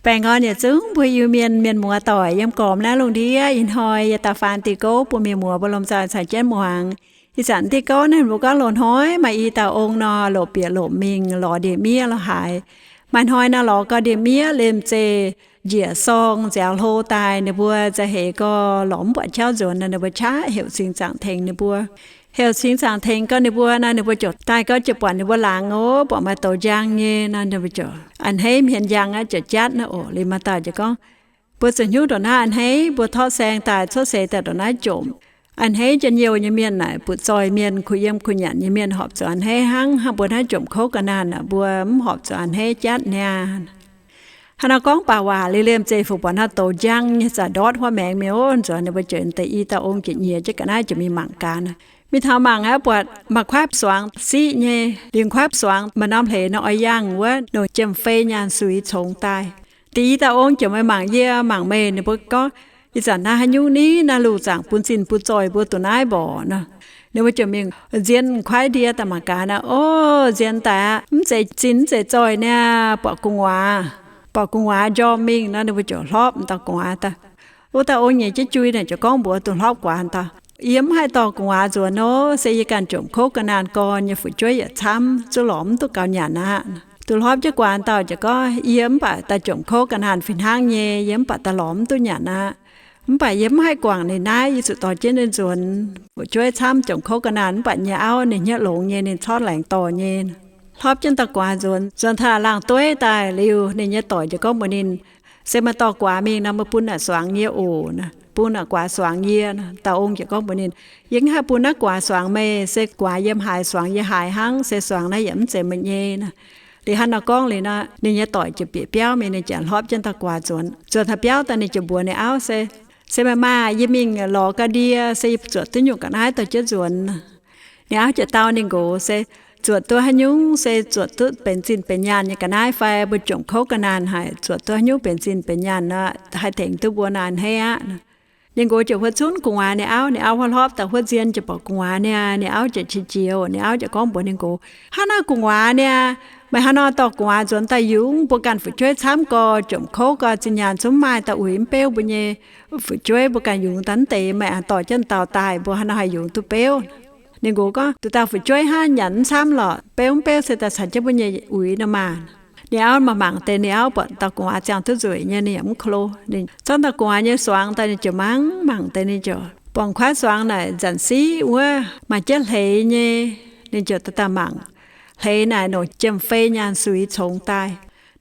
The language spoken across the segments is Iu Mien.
Baengh orn yietc zungv mbuo Iu-Mienh mienh muoz-doic yiem gormx naaiv lungh ndiev. Ih hnoi yie da'faanh diuh gouv bun mienh muoz mbuo lomh nzoih caux jienv muangx. Ih zanc diuh gouv naaiv mbuo gorngv loz-hnoi maaih i dauh ong nor, lomc bieqc lomc mingh lorz ndie-miev lorz haaix. Maaih hnoi nor lorz gau ndie-miev liemh zeih njiec sorng nziaaux hlo daaih, ninh mbuo za'heix gau lorz mv buatc qauv nzuonx nor, ninh mbuo qaqv heuc cingx zaangc tengx ninh mbuo. Heuc cingx zaangc tengx gau ninh mbuo nor, ninh mbuo ziouc daaih gau ziouc buatc ninh mbuo laangz oc, buatc maaih douz njang nyei nor, ninh mbuo ziouc a'hneiv hmien njang aqv, ziouc jatv naaiv oc. Liuz maaih dauh ziouc gorngv, mbuo zuqc hnyouv ndongc naaiv a'hneiv, mbuo torqv saeng daaih cuotv seix daaih ndongc naaiv jomc. A'hneiv njien-youh nyei mienh naaic, butv-zoih mienh, kuh yiem kuh nyanc nyei mienh horpc zuqc a'hneiv hnangv. Hnangv mbuo naaiv jomc kouv ga'naanh aac, mbuo mv horpc zuqc a'hneiv jatv niaa. Hnangv nor gorngv baac waac liuz liemh zeih fuc buatc naaiv douz njang nyei za'ndortv huov maengx mingh oc. Nzuonx ninh mbuo ziouc deix i dauh ong ziouc nyiex jienv ga'naaiv ziouc mingh mangc gaax. Mingh taux mangc aqv, buatc maaih kuaaiv suangx siqv nyei. Liuz kuaaiv suangx maaih norm hleix nor oix yangh wuov, longc jiem-fei nyaanh suix congx daaih. Deix i dauh ong ziouc meih mangc yie, mangc meih, ninh mbuo gorngv, ih zanc naaiv haaix nyungc ni, naaiv luh zaangc bun zinh bun zoih mbuo duqv naaiv mborqc nor. Ninh mbuo ziouc mingh nzien kuaaiv ndie daaih mangc gaax nor, o, nzien daaih aqv, mv zeiz zinh mv zeiz zoih niaa, buatc gu'nguaaz. Buatc gu'nguaaz njormh mingh nor, ninh mbuo ziouc hlorpv dauh gu'nguaaz daaih. Wuov dauh ong nyei jiex jui naaic ziouc gorngv mbuox duqv hlorpv guaax dauh, yie mv haih dorh gu'nguaaz nzuonx nor, se yie ganh jomc kouv ga'naanh gorn nyei, fu'jueiv yaac camv, zuqc lorz mv duqv gaux nyanc aqv. Duqv hlorpv jienv guaax dauh ziouc gorngv, yie mv baac daaih jomc kouv ga'naanh fih hnangv nyei, yie mv baac daaih lorz mv duqv nyanc aqv. Mv baac yie mv haih guangc ninh naaiv, yie zuqc dorh jienv ninh nzuonx. Fu'jueiv camv, jomc kouv ga'naanh, mv baac nyei auv ninh hnyouv longx nyei, ninh corc laengz dorh nyei. Hlorpv jienv dauh guaax nzuonx, nzuonx taux laangz dueiv daaih liuz, ninh nyei doic ziouc gorngv mbuox ninh, se meih dorh guaax mingh nor, meih bun naaic suangx yie oc. Bun naaic guaax suangx yie. Dauh ong ziouc gorngv mbuox ninh, yie mv haih bun naaiv guaax suangx meih, se guaax yiem haaix suangx yie haaix hnangv, se suangx naaiv yaac mv zeiz meih nyei. Liuz hnangv nor gorngv liuz nor, ninh nyei doic ziouc bieqc biauv mingh, ninh ziouc hlorpv jienv dauh guaax nzuonx. Nzuonx taux biauv daaih ninh ziouc mbuox ninh auv, se, se meih maah, yie mingh lorz ga'ndie, se yie zuoqc duqv nyungc ga'naaiv dorh jienv nzuonx. Ninh auv ziouc dau ninh nqox, se, zuoqc duqv haaix nyungc, se zuoqc duqv benx zinh benx nyaanh nyei ga'naaiv fai? Mbuo jomc kouv ga'naanh haic, zuoqc duqv haaix nyungc benx zinh benx nyaanh nor, haih tengx duqv mbuo naaic a'hneiv aqv. Ninh nqox ziouc huotv cunv gu'nguaaz ninh auv. Ninh auv huotv hlorpv daaih huotv nzien ziouc buatc gu'nguaaz niaa. Ninh auv ziouc qiex jiez, ninh auv ziouc gorngv mbuox ninh nqox, hnangv naaiv gu'nguaaz niaa, meih haaix nor dorh gu'nguaaz nzuonx daaih yungz? Mbuo ganh fu'jueiv camv gorx, jomc kouv gorx, zinh nyaanh zungv maaih, da'uix mv beuv mbuo nyei fu'jueiv, mbuo ganh yungz daaih mv deix, meih aengx dorh jienv dauh daaih, mbuo haaix nor haih yungz duqv beuv? Ninh nqox gorngv, duqv dauh fu'jueiv hnangv, nyanc mv camv lorqc, beuv mv beuv se daaih caux jienv mbuo nyei uix nor maah. Ninh auv mangc mangc deix, ninh auv buatc dauh gu'nguaaz ziangh duqv nzueic nyei, ninh yaac mv ko lo. Ninh zorqv dauh gu'nguaaz nyei suangx daaih, ninh ziouc mangc mangc deix, ninh ziouc buangh kuaaiv suangx naaic nzanc siqv wuov maaih jienv hleix nyei. Ninh ziouc daaih mangc, hleix naaic longc jiem-fei nyaanh suix congx daaih.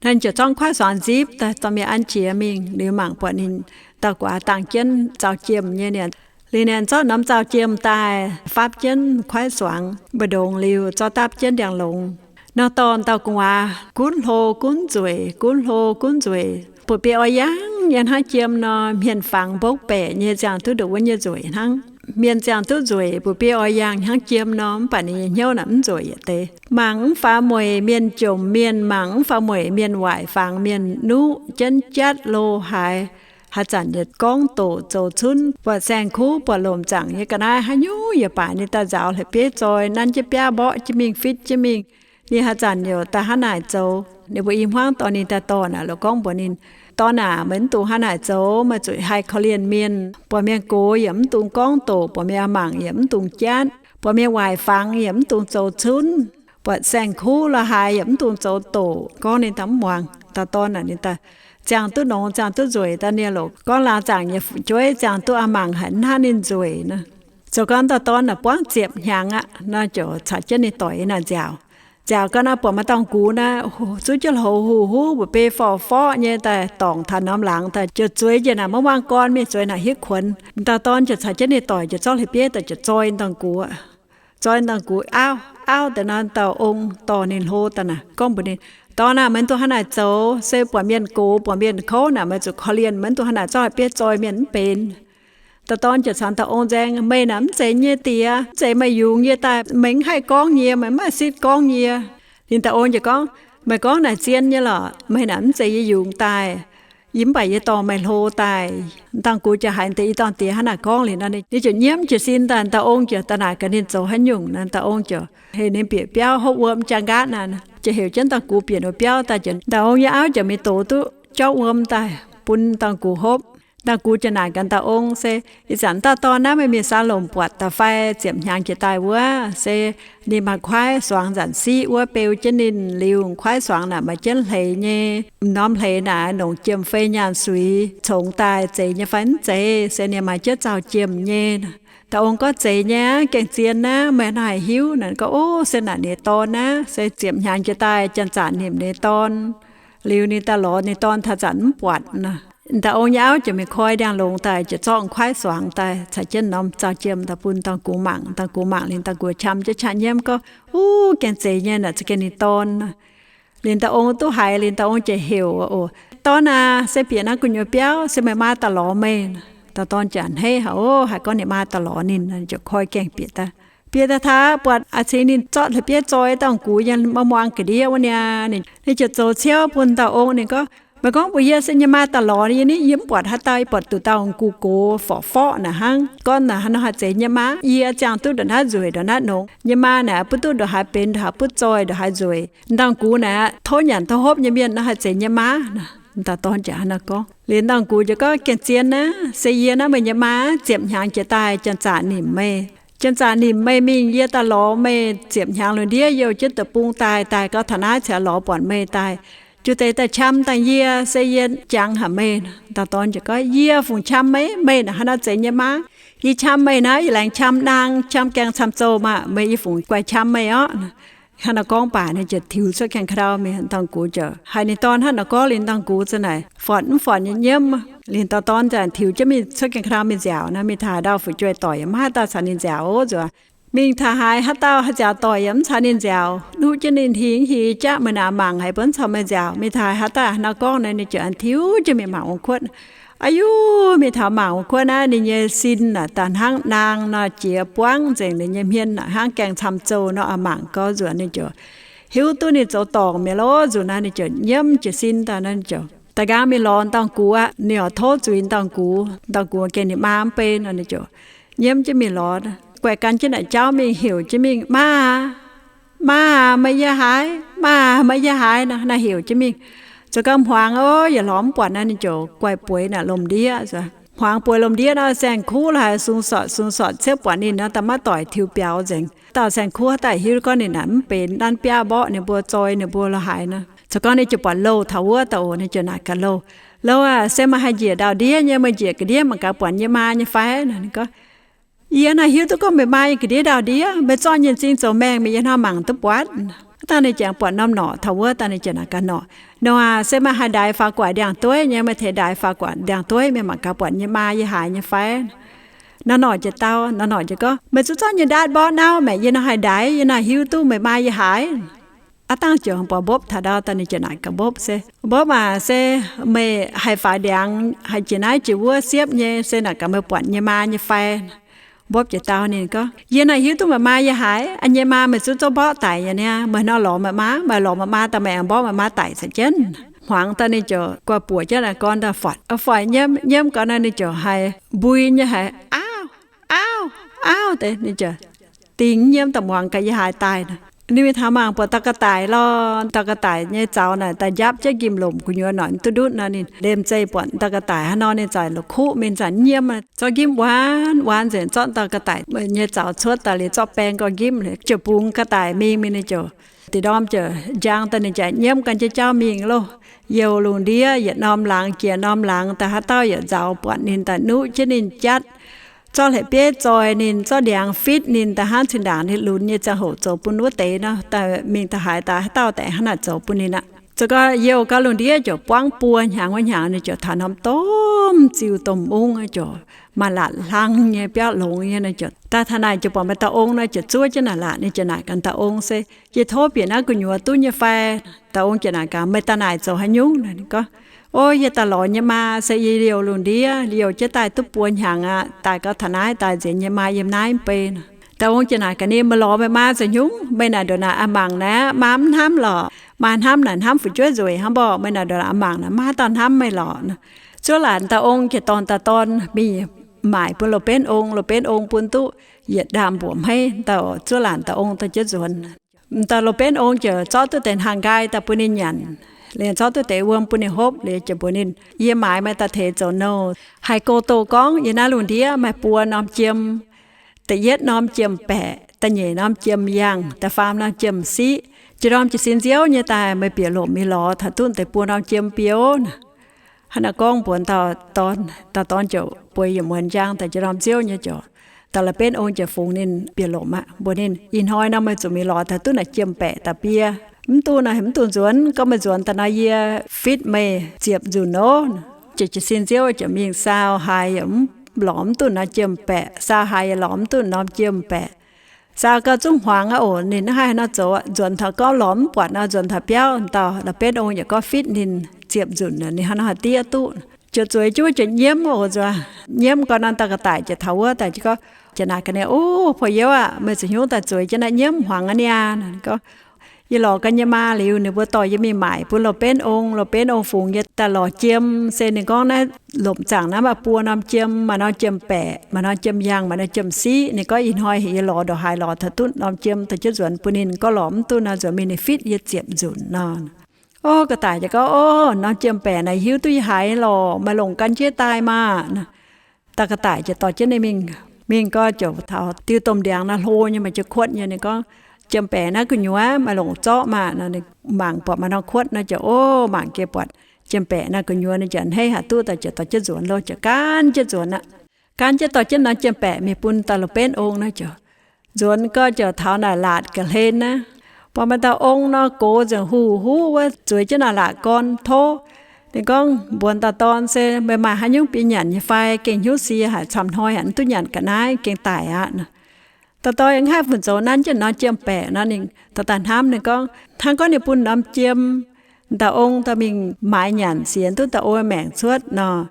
Ninh ziouc zorqv kuaaiv suangx nzipv daaih, dorh mingh an jiex mingh. Liuz mangc buatc ninh dauh gu'nguaaz dangh jienv zaux jiem nyei niaa. Liuz ninh zorqv norm zaux jiem daaih fapv jienv kuaaiv suangx mbu'ndongx liuz, zorqv dapv jienv ndiangx-longx. Nor dorh dauh gu'nguaaz gunv hlo gunv nzueic, gunv hlo gunv nzueic, buoz-biei oix yangh nyei hnangv jiem nor, hmien fangx mbopv baeqc nyei, ziangh duqv ndongc wuov nyei nzueic hnangv. Mienh ziangh duqv nzueic, buoz-biei oix yangh hnangv jiem nor, mv baac ninh nyei hnyouv naaic mv nzueic yietc deix. Mangc mv faaux mueic mienh jomc mienh, mangc mv faaux mueic mienh waaic fangx mienh nuqv jienv jatv lo haaix. Haaix zanc yietc gorngv doqc zoux cunv, buatc saeng-kuv, buatc lomc zaangc nyei ga'naaiv, haaix nyungc yaac baac ninh daaih nzaaux hleix bieiv zoi, nanv jienv biaav mborqv jienv mingh, fitv jienv mingh. Ninh haaix zanc yaac daaih hnangv naaic zoux. Ninh mbuo i hmuangv dorh ninh daaih dorh naaic, lorz gorngv mbuox ninh, dorn aac, meih mv dungx hnangv naaic zoux. Meih zuqc haih korv-lienh mienh. Buatc mienh gox yaac mv dungx gorngv doqc, buatc mienh a'mangc yaac mv dungx jatv, buatc mienh waaic fangx yaac mv dungx zoux cunv, buatc saeng-kuv lorz haaix yaac mv dungx zoux doqc. Gorngv ninh daaih mv muangx. Dauh dorn naaic ninh daaih ziangh duqv nongx, ziangh duqv nzueic daaih, ninh lorz gorngv laangz zaangc nyei fu'jueiv ziangh duqv a'mangc haic, hnangv ninh nzueic nor. Zoux gau dauh dorn naaic buangv ziepc hnyangx aqv nor, ziouc caux jienv ninh doic naaic nziaauc. Nziaauc gau naaic, buatc maaih dauh gux naaic, zuqv jienv houx huv-huv, mbuoqc bei forv-forv nyei daaih dorngc taux norm laangz daaih, ziouc zueiz njiec naaic maiv muangx gorn mingh, zueiz naaic hitv kuonx. Dauh dorn ziouc caux jienv ninh doic ziouc zorqv hleix bieiv daaih ziouc zoi dauh gux. Zoi dauh gux auv, auv deix nor, dauh ong dorh ninh hlo daaih naaic gorngv mbuox ninh, dorn aac, meih mv dungx hnangv naaic zoux. Se buatc mienh gox, buatc mienh kouv naaic, meih zuqc korv-lienh, meih mv dungx hnangv naaic zorqv hleix bieiv zoi mienh mv benx. Dauh dorn ziouc caux dauh ong nzaeng, meih naaic mv zeiz nyei diex, mv zeiz meih yungz yie daaih, meih mv haih gorngv yie, meih mv maaih sitv gorngv yie. Ninh dauh ong ziouc gorngv, meih gorngv naaic zien nyei lorqc, meih naaic mv zeiz yie yungz daaih. Yie mv baac yie dorh meih hlo daaih. Dauh gux ziouc haiz deix i dauh diex hnangv naaic gorngv liuz nor, ninh ziouc nyiemv jiez sin daaih. Dauh ong ziouc daaih naaic gaax ninh zoux haaix nyungc nor, dauh ong ziouc heuc ninh bieqc biauv hopv wuom jaang nqaatv naaic, ziouc heuc jienv dauh gux bieqc ninh biauv daaih. Dauh ong nyei auv ziouc mingh dox duqv jorv wuom daaih bun Dangh Gux hopv. Dangh Gux ziouc naaic gaax Da'ong se, Ih zanc dauh dorn naaiv meih mingh saa lomc buatc daaih fai? Ziepc hnyangx jiex daaih wuov se ninh maaih kuaaiv suangx nzanc siqv wuov beu jienv ninh liuz, kuaaiv suangx naaic maaih jienv hleix nyei, m'normh hleix naaic nongc jiem fei nyaanh suix congx daaih, zeiz nyei fai mv zeiz, se ninh maaih jienv zaux jiem nyei. Da'ong gorngv, Zeiz nyei aqv, gengh zien aqv, meih hnangv haaix hiuv? Ninh gorngv, Ov, se naaic ninh dorn aqv, se ziepc hnyangx jiex daaih janx-zaqc nimc ninh dorn liuz, ninh daaih lorz ninh dorn taux zanc mv buatc nor. Da'ong nyei auv ziouc mingh koi ndiangx-longx daaih, ziouc zorqv kuaaiv suangx daaih caux jienv norm zaux jiem daaih bun Dangh Gux mangc. Dangh Gux mangc liuz, Dangh Gux qam jienv qaqv nyiemv gorngv, Ov, gengh zeiz nyei, naaic za'gengh ninh dorn. Liuz Da'ong duqv haiz liuz, Da'ong ziouc heuc, Oc, dorn aac, se bieqc naaiv gu'nyuoz biauv, se meih maa daaih lorz meih. Dauh dorn ziouc a'hneiv haic, Ov, haiz gorngv ninh maa daaih lorz ninh, ziouc koi gaengh bieqc daaih. Bieqc daaih taux buatc a'cingx ninh zorqv la'bieiv zoi Dangh Gux nyei maiv muangx ga'ndiev wuov niaa. Ninh ziouc zoux ciouv bun Da'ong, ninh gorngv, Meih gorngv mbuox yie se nyei maa daaih lorz yie ni, yie mv buatc haaix dauh, yie buatc duqv dauh gux gox forqv-forqv naaic hnangv. Gorngv naaic haaix nor haih zeiz nyei maa? Yie ziangh duqv ndongc naaiv nzueic ndongc naaiv nongx. Nyei maa naaic butv duqv ndongc haaix benx, ndongc haaix butv zoi, ndongc haaix nzueic. Dangh Gux naaic tov nyanc tov hopv nyei mienh nor haih zeiz nyei maa? Dauh dorn ziouc hnangv naaiv gorngv. Liuz Dangh Gux ziouc gorngv, Gengh zien naaiv, se yie naaiv meih nyei maa, ziepc hnyangx jiex daaih janx-zaqc nimc meih. Janx-zaqc nimc meih mingh, yie daaih lorz meih ziepc hnyangx lungh ndiev, youh jienv deic-bung daaih, daaih gau taux naaiv cingx lorz buatc meih daaih, juv deix daaih qam dangh yie, se yie jangx haic meih. Dauh dorn ziouc gorngv, Yie fungc qam meih? Meih naaic haaix nor zeiz nyei maa? Yie qam meih naaiv, yie laengz qam naang, qam gaengh camv-zoh maah! Meih, yie fungc guai qam meih orqv. Hnangv naaiv gorngv baac ninh ziouc tiux cuotv gaengh ka'ndau mingh. Dangh Gux ziouc haiz ninh dorn hnangv naaiv gorngv liuz, Dangh Gux za'naaic fortc mv fortc nyei nyiemv. Liuz dauh dorn ziouc tiux jienv mingh cuotv gaengh ka'ndau mingh nziaauc nor, mingh taux haaix dauh fu'jueiv doic yaac maiv haaix dauh caux ninh nziaauc oc nzuonx. Mingh taux haaix, haaix dauh haaix nziaauc doic yaac mv caux ninh nziaauc. Nuqv jienv ninh hingh, hingh jaqv meih naaic mangc haiz mbuo mv caux meih nziaauc. Mingh taux haaix, haaix dauh haaix nor gorngv nor, ninh ziouc an tiux jienv mingh mangc wuov kuotv. Aa yuv, mingh taux mangc wuov kuotv naaiv, ninh nyei sin naaic daaih hnangv naang nor jiex buangv nzengc, ninh nyei hmien naaic hnangv gaengh camv-zoh nor. Aa, mangc gau nzuonx ninh ziouc hiuv duqv ninh zoux dorngc mi'aqv loh. Nzuqc naaiv ninh ziouc nyiemv jiez sin daaih nor, ninh ziouc daaih nqaang mingh lorz Dangh Gux aqv. Ninh oix tov zuiz Dangh Gux. Dangh Gux gengh ninh maa mv bei nor, ninh ziouc nyiemv jienv mingh lorz, guaix gan jienv naaic jauv mingh heuc jienv mingh, Maa aac, maa aac, meih yiem haaix? Maa aac, meih yiem haaix? Naaiv heuc jienv mingh. Zoux gau hmuangx ov, yaac lorz mv buatc nor, ninh ziouc guaix bueix naaic lomh ndiev. Hmuangx bueix lomh ndiev nor, saeng-kuv la'haaix sung sortc sung sortc, ciouv buatc ninh nor, daaih maiv doic tiux biaux nzengc. Dauh saeng-kuv haaix daaih hiuv duqv gorngv ninh naaic mv benx nanv biaav mborqv ninh mbuo, zoi ninh mbuo la'haaix nor. Zoux gau ninh ziouc buatc louh taux wuov daaih oc, ninh ziouc naaic gaax louh, Louh aac, se meih haih njiec ndau-ndiev nyei, meih njiec ga'ndiev mangc gaax buatc yie nyei maa nyei fai? Ninh gorngv, Yie naaic hiuv duqv gorngv meih maa yiem ga'ndiev ndau-ndiev. Meih zorqv nyei m'zing zoux maengh mingh, yie hnangv mangc duqv buatc. Dangh ninh ziouc buatc norm norqc taux wuov, dangh ninh ziouc naaic gaax norqc, Norqc aac, se meih haih ndaix faaux guatc ndiangx-dueiv nyei, meih teix ndaix faaux guatc ndiangx-dueiv mingh mangc gaax buatc yie nyei maa yiem haaix nyei fai? Norm norqc ziouc dau, norm norqc ziouc gorngv, Meih zungv zorqv nyei ndaatv mborqv nauv maengc, yie nor haih ndaix, yie naaic hiuv duqv meih maa yiem haaix. Aav dangh ziouc buatc mbopv taux ndau, dangh ninh ziouc naaic gaax mbopv se, Mbopv aac, se meih haih faaux ndiangx, haih jiex naaiv jiex wuov siepv nyei, se naaic gaax meih buatc yie nyei maa nyei fai? Mbopv ziouc dau ninh gorngv, Yie naaic hiuv duqv meih maa yiem haaix. Yie nyei maa meih zungv zorqv mborqv daic nyei niaa. Meih nor lorz meih maa, meih lorz meih maa daaih, meih aengx mborqv meih maa daic caux jienv. Hmuangx daaih ninh ziouc guaix buoc jienv naaic gorn daaih fortc, fortc nyiemv, nyiemv gau nor ninh ziouc haiz mbui nyei haiz, Aauv, aauv, aauv! Deix ninh ziouc dingh nyiemv daaih muangx gaax yiem haaix daaih nor. Ninh mingh taux mangc buatc dauh ga'daic lorh. Dauh ga'daic nyei zaux naaic daaih njapv jienv njimv-lomc gu'nyuoz noic duqv ndutv nor. Ninh liemh zeih buatc dauh ga'daic haaix nor, ninh ziouc la'kuqv mingh zanc nyiemv, zorqv njimv waanz waanz nzengc, zorqv dauh ga'daic nyei zaux cuotv daaih liuz, zorqv baeng gau njimv liuz, ziouc bungx ga'daic mingh. Mingh ninh ziouc, deix ndorm ziouc njang daaih, ninh ziouc nyiemv gan jienv jauv mingh loh. Youh lungh ndiev yietc norm laangz jiex norm laangz daaih, haaix dauh yaac nzaaux buatc ninh daaih, nuqv jienv ninh jatv, zorqv la'bieiv zoih ninh, zorqv ndiangx fitv ninh daaih, hnangv zinh ndaangc ninh lunx nyei ziangh hoc zoux bun wuov deix nor. Daaih mingh daaih haaix daaih, haaix dauh daaih hnangv naaic zoux bun ninh aqv. Zoux gau youh gau lungh ndiev ziouc buangv buo hnyangx wuov hnyangx, ninh ziouc taux norm domh ziuh domh mungv, ziouc maaih laatc hlang nyei biauv longx nyei. Ninh ziouc daaih taux naaic ziouc buatc maaih dauh ong nor, ziouc zuov jienv naaic laatc. Ninh ziouc naaic gaax dauh ong se, Yie tov bieqc naaiv gu'nyuoz duqv nyei fai? Dauh ong ziouc naaic gaax, Meih daaih naaic zoux haaix nyungc? Ninh gorngv, O, yie daaih lorz nyei maa se yie liouh lungh ndiev, liouh jienv daaih duqv buo hnyangx aqv. Daaih gau taux naaiv daaih nzengc, nyei maa yiem naaiv mv bei nor. Dauh ong ziouc naaic gaax ninh, Meih lorz meih maa zoux haaix nyungc? Meih naaic ndongc naaic a'mangc naaic, maa mv hnamv lorqc. Maa hnamv naaic hnamv fu'jueiv nzueic hnangv mborqv. Meih naaic ndongc naaic a'mangc naaic, maiv haaix dauh hnamv meih lorqc. Zuov laatc dauh ong ziouc dorh dauh dorn mingh maaic bun loz-benv ong. Loz-benv ong bun duqv yietc ndaamv-mbuoqc hmeiv dauh zuov laatc dauh ong daaih jienv nzuonx. Dauh loz-benv ong ziouc zorqv duqv deix hnaangx-nqaai daaih bun ninh nyanc. Liuz zorqv duqv deix wuom bun ninh hopv liuz ziouc mbuox ninh, Yie maaiz meih daaih teix zoux nouh. Haiz go doh gorngv yiem naaiv lungh ndiev maaih buo norm jiem. Da'yietv norm jiem-baeqc, da'nyeic norm jiem-yangh, da'faam norm jiem-siqv. Jiex ndorm jiez sin nziouv nyei daaih meih bieqc lomc mingh lorz taux duqv deix buo norm jiem biouv naaic. Hnangv naaic gorngv mbuox dauh dorn, dauh dorn ziouc bueix yietc muonz njang daaih jiex ndorm nziouv nyei ziouc, dauh la'benv ong ziouc fungx ninh bieqc lomc aqv, mbuox ninh, Ih hnoi nor meih zuqc mingh lorz taux duqv naaic jiem-baeqc da'bie. Mv duqv nor, mv dungx nzuonx. Gorngv meih nzuonx daaih nor, yie fitv meih ziepc nzunc oc. Ziouc jiez sin nziouv ziouc mingh saau haaix yaac mv, lorz mv duqv norm jiem-baeqc, saau haaix yaac lorz mv duqv norm jiem-baeqc. Saau gau zungv hmuangx aqv oc. Ninh mv haih haaix nor zoux aqv. Nzuonx taux gorngv lorz mv buatc nor, nzuonx taux biauv dauh la'benv ong yaac gorngv fitv ninh ziepc nzunc, ninh hnangv nor haih diev duqv. Ziouc zueiz juov ziouc nyiemv oc. Nzuonx nyiemv gau nor, dauh ga'daic ziouc taux wuov daaih gorngv, ziouc naaic gaax ninh, Ov, porv youv aah, meih zuqc hnyouv daaih zueiz jienv naaiv nyiemv hmuangx aqv niaa. Gorngv, Yie lorz ganh nyei maa. Liuz ninh mbuo dorh yie mingh maaic bun loz-benv ong. Loz-benv ong fungx yie daaih lorz jiem. Se ninh gorngv naaiv lomc zaangc naaiv maaih buo norm jiem, maaih norm jiem-baeqc, maaih norm jiem-yangh, maaih norm jiem-siqv. Ninh gorngv ih hnoi heuc yie lorz ndongc haaix lorz taux duqv norm jiem dorh jienv nzuonx bun ninh. Gorngv lorz mv duqv nor, nzuonx mingh ninh fitv yie ziepc nzunc nor. Ov, ga'daic ziouc gorngv, Ov, norm jiem-baeqc naaic hiuv duqv yie haiz lorz, maaih longc gan jienv daaih maah. Dauh ga'daic ziouc dorh jienv ninh mingh. Mingh gau ziouc taux diuh domh ndiangx naaiv hlo nyei, maaih jienv kuotv nyei. Ninh gorngv, Jiem-baeqc naaiv gu'nyuoz maaih longc zorqv maah. Ninh mangc buatc maaih norm kuotv nor ziouc, ov, mangc gaax buatc jiem-baeqc naaiv gu'nyuoz, ninh ziouc a'hneiv haaix duqv daaih ziouc dorh jienv nzuonx loh. Ziouc gaanv jienv nzuonx aqv. Gaanv jienv dorh jienv norm jiem-baeqc mingh bun dauh loz-benv ong nor ziouc nzuonx gau ziouc taux naaic laatc ga'hlen naaiv. Buatc maaih dauh ong nor gox nzengc, huv huv wuov, zueiz jienv naaic laatc gorn tov. Ninh gorngv mbuox dauh dorn, Se meih maaih haaix nyungc bieqc nyanc nyei fai? Gengh hnyouv sie haic, camv hnoi haic, mv duqv nyanc ga'naaiv, gengh daic aqv. Dauh dorn yaac mv haih fun zoux, nanv jienv norm jiem-baeqc nor, ninh daaih daaih hnamv, ninh gorngv hnangv gorngv ninh bun norm jiem, dauh ong dorh mingh maaiz nyanc sienx duqv dauh ong maengc cuotv nor,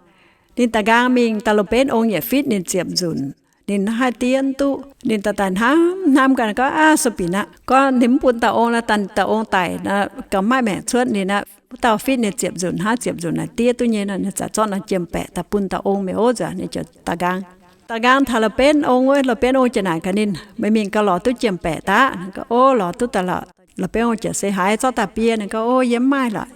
ninh daaih nqaang mingh, dauh loz-benv ong yaac fitv ninh ziepc nzunc. Ninh mv haih diev duqv. Ninh daaih daaih hnamv hnamv gau, ninh gorngv, Aav, so binc aqv. Gorngv ninh mv bun dauh ong nor, dauh ong daic nor, gauh mv maaih maengc cuotv ninh aqv. Wuov dauh fitv ninh ziepc nzunc hnangv, ziepc nzunc naaic diev duqv nyei nor, ninh ziouc zorqv norm jiem-baeqc daaih bun dauh ong mi'aqv oc. Nzuonx ninh ziouc daaih nqaang, daaih nqaang taux loz-benv ong wuov. Loz-benv ong ziouc naaic gaax ninh, Meih mingh gau lorz duqv jiem-baeqc daaih? Ninh gorngv, Ov, lorz duqv daaih lorqc. Loz-benv ong ziouc, Se haaix zorqv daaih biei? Ninh gorngv, Ov, yie mv maaih lorqc.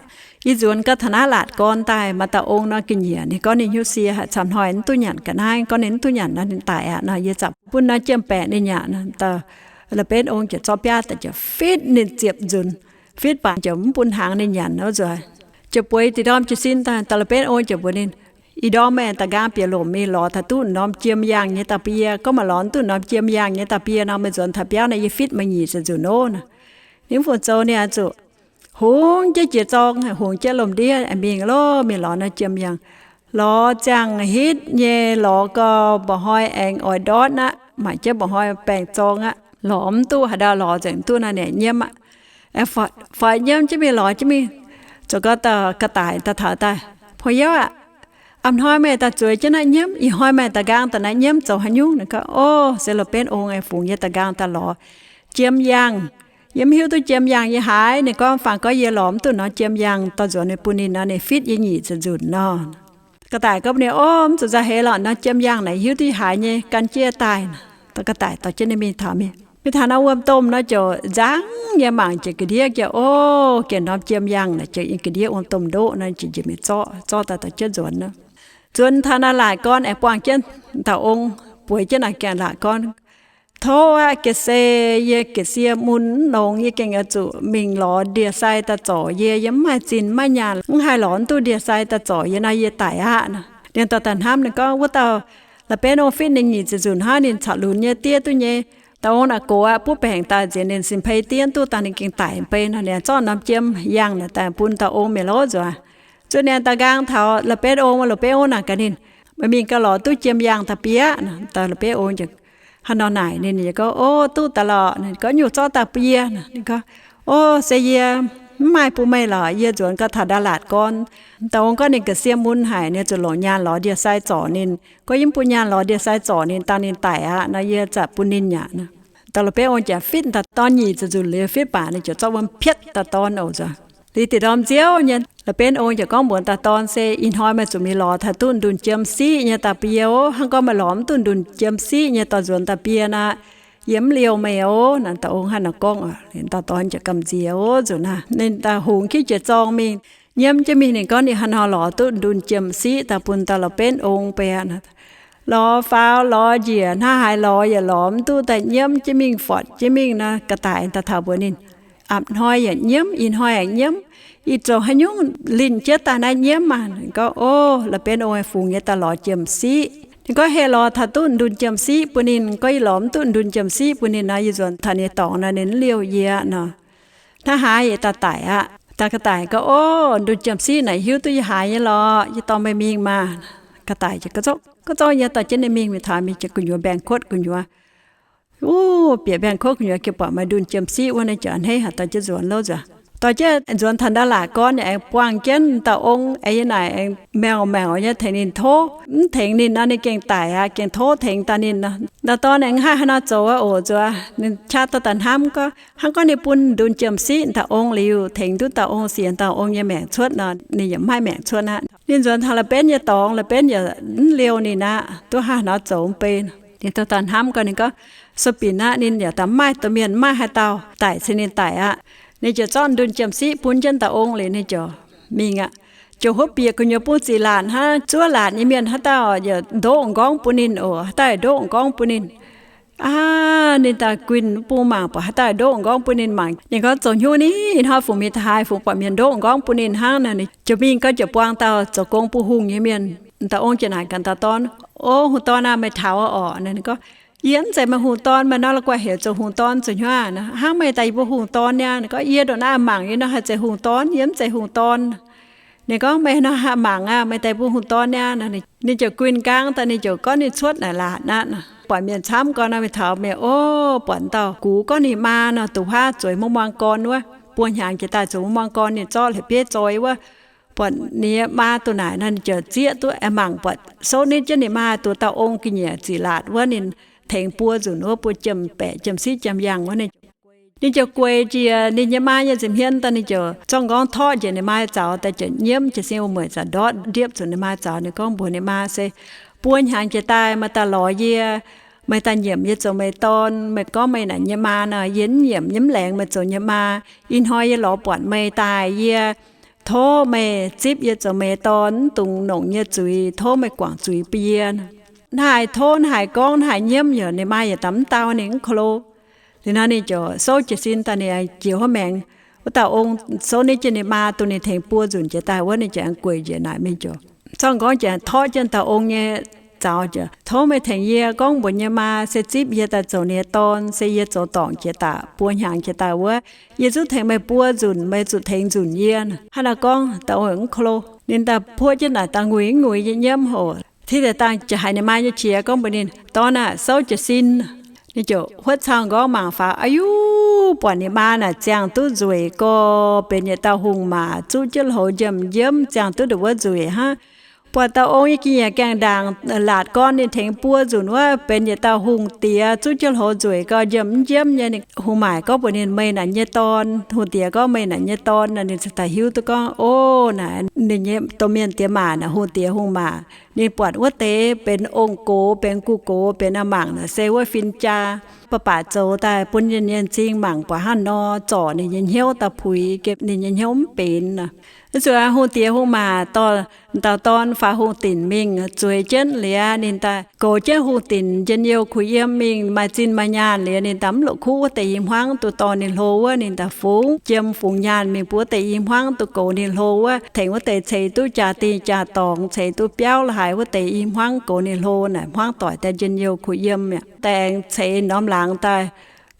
Yie nzuonx gau taux naaiv laatc gorn daaih, maaih dauh ong nor ga'nyiec, ninh gorngv ninh hnyouv sie haic, camv hnoi mv duqv nyanc ga'naaiv. Gorngv ninh mv duqv nyanc nor ninh daic aqv nor, yie zaqc bun norm jiem-baeqc ninh nyanc. Dauh loz-benv ong ziouc zorqv biaav daaih ziouc fitv ninh ziepc nzunc. Fitv baac ziouc mv bun hnaangx ninh nyanc wuov nzuonx. Ziouc bueix deix ndorm jiez sin daaih, dauh loz-benv ong ziouc mbuox ninh, Ih ndorm meih daaih nqaang bieqc lomc mingh lorz taux duqv norm jiem-yangh nyei da'bie. Gorngv meih lorz duqv norm jiem-yangh nyei da'bie nor, meih nzuonx taux biauv nor, yie fitv meih nyic ziepc nzunc oc. Ninh mv funx zoux, ninh oix zuqc hungx jienv jiex zorng, hungx jienv lomc ndiev mingh loh, mingh lorz norm jiem-yangh. Lorz ziangh hitv nyei, lorz gau mba'hnoi aengx oix ndortv aqv, mangc jienv mba'hnoi baengh zorng aqv, lorz mv duqv. Haaix ndau lorz nzengc mv duqv nor, ninh nyiemv aqv. Faix nyiemv jienv mingh, lorz jienv mingh, zoux gau dauh ga'daic daaih taux daaih, Porv youv aah, a'hnoi meih daaih zueiz jienv naaiv nyiemv, ih hnoi meih daaih nqaang daaih naaiv nyiemv zoux haaix nyungc? Ninh gorngv, Ov, se loz-benv ong aengx fungx yie daaih nqaang daaih lorz jiem-yangh. Yie mv hiuv duqv jiem-yangh yie haaix. Ninh gorngv, Fangx gorngv yie lorz mv duqv norm jiem-yangh dorh nzuonx bun ninh nor, ninh fitv yie nyic ziepc nzunc nor. Ga'daic gorngv mbuox ninh, Ov, mv zuqc nzauh heix lorqc. Norm jiem-yangh naaic hiuv duqv yie haaix nyei, gan jienv daaih. Dauh ga'daic dorh jienv ninh mingh taux, mingh taux naaiv wuom-domh nor ziouc nzangv nyei, mangc jiex ga'ndiev jienv, ov, gengh norm jiem-yangh naaic ziouc ga'ndiev wuom-domh ndoqv nor, ziouc njiec mingh zorqv, zorqv daaih dorh jienv nzuonx. Nzuonx taux naaiv laatc gorn aengx buangh jienv dauh ong bueix jienv naaic gaengh laatc gorn, Tov aqv, ga'sie, yie ga'sie mun mv longx, yie gengh oix zuqc mingh lorz ndie-sai daaih zorc yie. Yie mv maaih zinh mv maaih nyaanh, mv haih lorz mv duqv ndie-sai daaih zorc yie nor, yie daic aqv. Ninh dorh daaih hnamv, ninh gorngv, Wuov dauh la'benv ong fitv ninh nyic ziepc nzunc hnangv, ninh caux lunx nyei diev duqv nyei. Dauh ong naaic gox aqv, butv baengc daaih nziex ninh sin-pei diev duqv daaih, ninh gengh daic bei nor. Ninh zorqv norm jiem-yangh naaic daaih bun dauh ong mi'aqv loh nzuonx. Zuqc ninh daaih nqaang taux la'benv ong, la'benv ong naaic gaax ninh, Meih mingh gauh lorz duqv jiem-yangh da'bie aqv? Dauh la'benv ong ziouc hnangv nor naaic ninh, ninh gorngv, Ov, duqv daaih lorqc. Ninh gorngv, Nyungc zorqv daaih bun yie? Ninh gorngv, Ov, se yie mv maaih bun meih lorqc. Yie nzuonx gau taux ndau laatc gorn. Dauh ong gorngv ninh ga'sie mun haic, ninh zuqc longc nyaanh lorz ndie-sai zorc ninh. Gorngv yie mv bun nyaanh lorz ndie-sai zorc ninh, dangh ninh daic aqv nor, yie zaqc bun ninh aqv. Dauh la'benv ong ziouc fitv dauh dorn nyic ziepc nzunc liuz, fitv baac ninh ziouc zorqv wuom pietv dauh dorn oc nzuonx. Liuz deix ndorm nziouv nyei, la'benv ong ziouc gorngv mbuox dauh dorn, Se ih hnoi meih zuqc mingh lorz taux duqv ndunh jiem-siqv nyei da'bie oc. Hnangv gorngv meih lorz mv duqv ndunh jiem-siqv nyei dorh nzuonx da'bie nor, Yie mv liouh meih oc. Naaiv dauh ong hnangv naaic gorngv, dauh dorn ziouc gamh nziex oc. Nzunc naaiv ninh dauh hungx jiex zorng mingh, nyiemv jienv mingh. Ninh gorngv ninh haaix nor lorz duqv ndunh jiem-siqv daaih bun dauh la'benv ong beiv aqv. Lorz faaux lorz njiec, hnangv haaix lorz yaac lorz mv duqv, daaih nyiemv jienv mingh, fortv jienv mingh nor. Ga'daic daaih taux mbuox ninh, Apc hnoi yaac nyiemv, ih hnoi yaac nyiemv. Ih zoux haaix nyungc linh jienv daaih naaiv nyiemv maah? Ninh gorngv, Ov, la'benv ong fungx nyei daaih lorz jiem-siqv. Ninh gorngv, Heh lorz taux duqv ndunh jiem-siqv bun ninh. Gorngv, Ih lorz mv duqv ndunh jiem-siqv bun ninh nor, yie nzuonx taux ninh dorngx nor, ninh mv liouh yie nor. Hnangv haaix yie daaih daic aqv. Daaih ga'daic gorngv, Ov, ndunh jiem-siqv naaic hiuv duqv yie haaix nyei lorqc. Yie dorh meih mingh maah. Ga'daic ziouc, Ga'zorqv, ga'zorqv. Yie dorh jienv ninh mingh. Mingh taux mingh ziouc gu'nyuoz mbaengx-kuotv gu'nyuoz. Wuov, bieqc mbaengx-kuotv gu'nyuoz, ziouc buatc maaih ndunh jiem-siqv wuov. Ninh ziouc a'hneiv haaix dorh jienv nzuonx louv nzuonx. Dorh jienv nzuonx taux ndau laatc gorn, aengx buangh jienv dauh ong aengx yiem naaic aengx mauc mauc nyei tengx ninh tov. Mv tengx ninh nor, ninh gengh daic aqv. Gengh tov tengx daaih ninh nor. Dauh dorn aengx haih haaix nor zoux oc nzuonx. Ninh qaqv dorh daaih hnamv gorngv, hnangv gorngv ninh bun ndunh jiem-siqv dauh ong liuz, tengx duqv dauh ong, sienx dauh ong nyei maengc cuotv nor, ninh yaac mv maaih maengc cuotv aqv. Ninh nzuonx taux la'benv nyei dorngx, la'benv yaac mv liouh ninh aqv. Duqv haaix nor zoux mv bei. Ninh dorh daaih hnamv gorngv, ninh gorngv, Sueih binc aqv, ninh yaac daaih mv maaih domh mienh, mv maaih haaix dauh, daic se ninh daic aqv. Ninh ziouc zorqv ndunh jiem-siqv bun jienv dauh ong liuz, ninh ziouc mingh aqv. Ziouc huov bieqc gu'nyuoz bung ziqc laatc hnangv, zuov laatc nyei mienh haaix dauh yaac ndoqv m'nqorngv bun ninh oc. Haaix dauh yaac ndoqv m'nqorngv bun ninh. Aav, ninh daaih guinh bung mangc, buatc haaix dauh ndoqv m'nqorngv bun ninh mangc. Ninh gorngv, Zoux hnyouv ni, ih hnoi fungc mingh taux haaix fungc buatc mienh ndoqv m'nqorngv bun ninh hnangv nor. Ninh ziouc mingh gorngv ziouc buang dauh zoux gong bun hungh nyei mienh. Dauh ong ziouc naaic gaax dauh dorn, O hungh dorn aah, meih taux orqc? Ninh gorngv, Yie mv zeiz meih hungh dorn. Meih nor la'guaih heuc zoux hungh dorn zoux hnyouv aqv? Hnangv meih daaih yie mbuo hungh dorn niaa. Ninh gorngv, Yie ndongc naaiv mangc yie nor haih zeiz hungh dorn, yie mv zeiz hungh dorn. Ninh gorngv, Meih nor haih mangc aqv, meih daaih yie mbuo hungh dorn niaa. Ninh ziouc guinh nqaang daaih, ninh ziouc gorngv ninh cuotv naaic laatc aqv. Buatc mienh camv gorngv nor, Meih taux meih, o, buatc dauh gux gorngv ninh maa nor, duqv huaav zueiz muangx muangx gorn wuov, buo hnyangx jiex daaih zueiz muangx muangx gorn, ninh zorqv la'bieiv zoi wuov. Buatc ninh nyei maa duqv naaic nor, ninh ziouc zieqv duqv aengx mangc buatc souv nitv jienv ninh maa duqv dauh ong ga'nyiec ziqc laatc wuov, ninh tengx buo nzunc wuov, buo jiem-baeqc jiem-siqv jiem-yangh wuov. Ninh ziouc gueic njiec ninh nyei maa nyei nza'hmien daaih, ninh ziouc zorqv m'nqorngv torqv njiec ninh maa nyei zaux daaih, ziouc nyiemv jiez sin wuom-mueic za'ndortv ndiepv zuqc ninh maa zaux. Ninh gorngv mbuox ninh maa, Se buo hnyangx jiex daaih meih daaih lorz yie, meih daaih nyiemc yie zoux meih dorn. Meih gorngv meih naaic nyei maa nor, yie mv nyiemc, yie mv laengz meih zoux nyei maa. Ih hnoi yie lorz buatc meih daaih, yie tov meih zipv yie zoux meih dorn, mv dungx nongc yie zuiz, tov meih guangc zuiz bun yie. Naaiv haaix tov, naaiv haaix gorngv, naaiv haaix nyiemv yaac ninh maa yaac daaih mv dau ninh mv ko lo. Liuz nor ninh ziouc souv jiez sin daaih, ninh jiex huov maengx. Wuov dauh ong souv nitv jienv ninh maa duqv ninh tengx buo nzunc jiex daaih wuov, ninh ziouc aengx gueic njiec naaic mingh ziouc zorqv m'nqorngv jiex torqv jienv dauh ong nyei zaux, ziouc, Tov meih tengx yie gorngv mbuox nyei maa se zipv yie daaih zoux ninh nyei dorn, se yie zoux dorngc jiex daaih buo hnyangx jiex daaih wuov, yie zungv tengx meih buo nzunc, meih zuqc tengx nzunc yie. Hnangv naaiv gorngv, dauh ong mv ko lo. Ninh daaih puoqv jienv naaic daaih nguiz mv nguiz nyei nyiemv oc. Tiv deix dangh ziouc haiz ninh maa nyei qiex gorngv mbuox ninh, Dorn aah, souv jiez sin. Ninh ziouc huotv cau m'nqorngv mangc faaux, a'yuv, buatc ninh maa naaic ziangh duqv nzueic gorx, benx yietc dauh hungh maac, zuqv jienv hlouz njiemv njiemv, ziangh duqv ndongc wuov nzueic hnangv. Buatc dauh ong nyei ga'nyiec gaengh ndaangc, laatc gorn ninh tengx buo nzunc wuov, benx yietc dauh hungh diex, zuqv jienv hlouz nzueic gorx, njiemv mv njiemv nyei. Hungh maac gorngv mbuox ninh, Meih naaic nyei dorn. Hungh diex gorngv, Meih naaic nyei dorn. Ninh ziouc daaih hiuv duqv gorngv, O, naaic ninh nyei domh mienh diex maac naaic, hungh diex hungh maac. Ninh buatc wuov deix benx ong-gox, benx gu gox, benx a'mangc naaic se wuov fin-jaa, baac baac zoux daaih bun ninh nyei m'zing mangc buatc hnangv nor, zorc ninh nyei hnyouv daaih puix, ninh nyei hnyouv mv benx nor. Zuqc hungh diex hungh maac dorh dauh dorn faaux hungh dinc mingh zueiz jienv liuz, ninh daaih goux jienv hungh dinc njien-youh kuh yiem mingh, maaih zinh maaih nyaanh liuz, ninh daaih mv la'kuqv wuov deix i hmuangv duqv dorh ninh hlo wuov, ninh daaih fungx jiem fungx nyaanh mingh bun wuov deix i hmuangv duqv goux ninh hlo wuov, tengx wuov deix ceix duqv jaa-dingh jaa-dorngx, ceix duqv biauv la'haaix wuov deix i hmuangv goux ninh hlo naaic, hmuangv doic daaih njien-youh kuh yiem mi'aqv. Daaih aengx ceix norm laangz daaih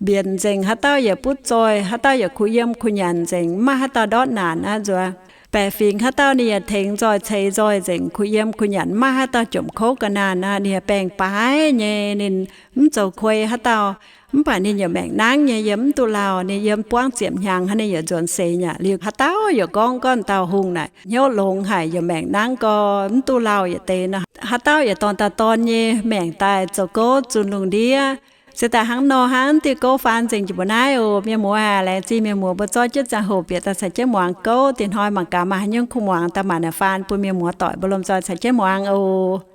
mbienc nzengc, haaix dauh yaac butv zoih, haaix dauh yaac kuh yiem kuh nyanc nzengc, mv maaih haaix dauh ndortv naanc aqv nzuonx. Baeqc fingx haaix dauh ninh yaac tengx nzoih ceix nzoih nzengc, kuh yiem kuh nyanc, mv maaih haaix dauh jomc kouv ga'naanh aqv. Ninh yaac baengh baaix nyei, ninh mv zoux kuei haaix dauh. Mv baac ninh yaac maengc nangv nyei, yiem mv duqv lauh. Ninh yiem buangv ziepc hnyangx hnangv ninh yaac nzuonx seix nyei. Liuz haaix dauh yaac gorngv, gorngv dauh hungh naaic hnyouv longx haic, yaac maengc nangv gorx, mv duqv lauh yietc deix nor. Haaix dauh yaac dorh dauh dorn nyei maengc daaih zoux gouv zunh lungh ndiev. Se daaih hnangv nor hnangv, diuh gouv faan nzengc jiex mbuo naaiv oc. Mienh muoz aac, laengz zingh mienh muoz mbuo zorqv jienv ziangh hoc bieqc daaih caux jienv muangx gouv. Diex hnoi mangc gaax maaih haaix nyungc kuh muangx daaih maanc naaic faan bun mienh muoz doic mbuo lomh nzoih caux jienv muangx oc.